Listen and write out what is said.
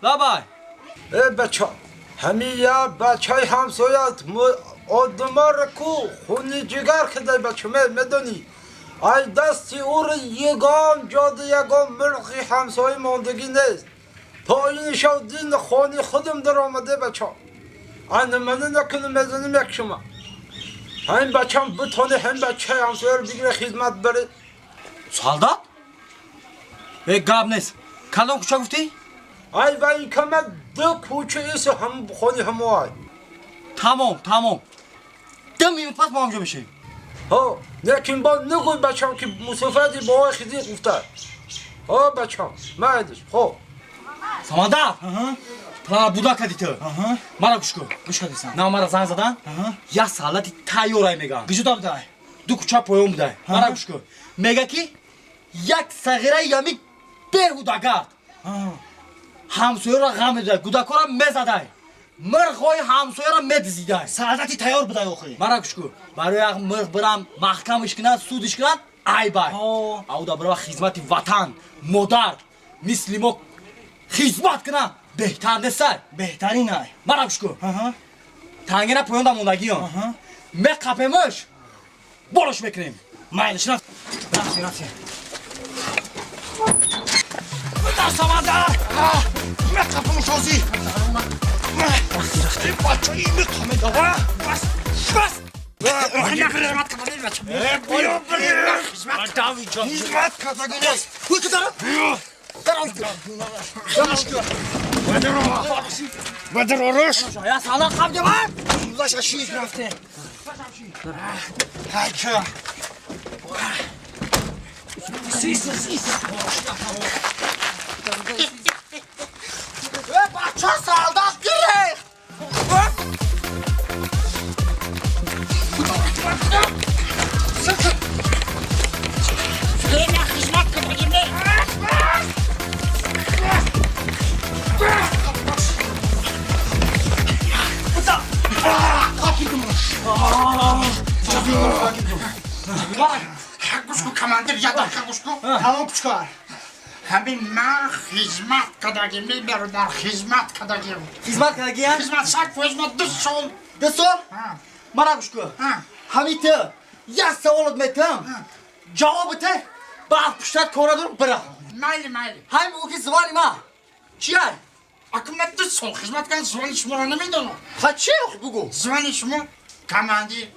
Лабай. Э бача, ҳамин я бачаи ҳамсоят одамаро ку хуни ҷигар кидай бача, медонӣ? Ай дасти ӯро ягон ҷода ягон мирғи ҳамсоя мондагӣ нест. То ин шав дин хони худам даромаде бача. Ай мана накунам мезанам як шума. Ҳамин бачам битоне ҳамин бачаи ҳамсояро бигире хизмат баре. Солдат? Э гап нест. Кадом кӯча гуфтӣ? Ай военкомат ду кӯча иса ҳам хони ҳамо ай. Тамом, тамом. 2 минут пас мо ҳамҷо мешавем. Ҳо, лекин бо нагӯй бачам ки мусофати бобои Хизир гуфта. Ҳо бачам, майдиш, хо. Самандар! Плана буда кади ту. Мара гӯш кун. Гӯш кардисам. На мара занг задан. Як солдати тайёрай меган. Гиҷуда будай? Ду кӯча поён будай. Мара гӯш кун. Мега ки як сағираи ями беҳудагард. Ҳамсояро ғам медодай, гудакора мезадай. Мирғҳои ҳамсояро медизидай. Солдати тайёр будай охи. Мара гӯш кун. Барои як мирғ бирам маҳкамаш кунад, судиш кунад, айбай. Ауда бирава хизмати ватан, модар, мисли мо хизмат кунад, беҳтар нестай. Беҳтарин ай. Мара гӯш кун. Тангина поёнда мондагиён. Меқапемаш, болош мекунем. Майлиш, рафт. Рафтем, рафтем. Дар Самандар! Меқапамаш ҳозир. Бачаи меқамедава. Бас, бас. Хизмат кардагӣ нест. Бадар орош. Я салам қабдиман. Лаша шик рафте. Хайка. Сис, сис. Э бача солдат гирифт. Хизмат кардагӣ не. Гӯш командир, я дақиқа гӯш кун. Тамом кучкар. Ҳамин ман хизмат кардагим, бародар, хизмат кардагим. Хизмат кардагиям? Хизмат 100% ман 2 сол. 2 сол? Мара гӯш кун. Ҳамин ту як саволот метам. Ҷавобите ба пуштат кора дорам бира. Майли, майли. Ҳамин ӯ ки звани ма. Чи ай? Аку ман 2 сол хизмат кардам, звани шуморо намедонам. Ха чи охи бугӯ? Звани шумо командир.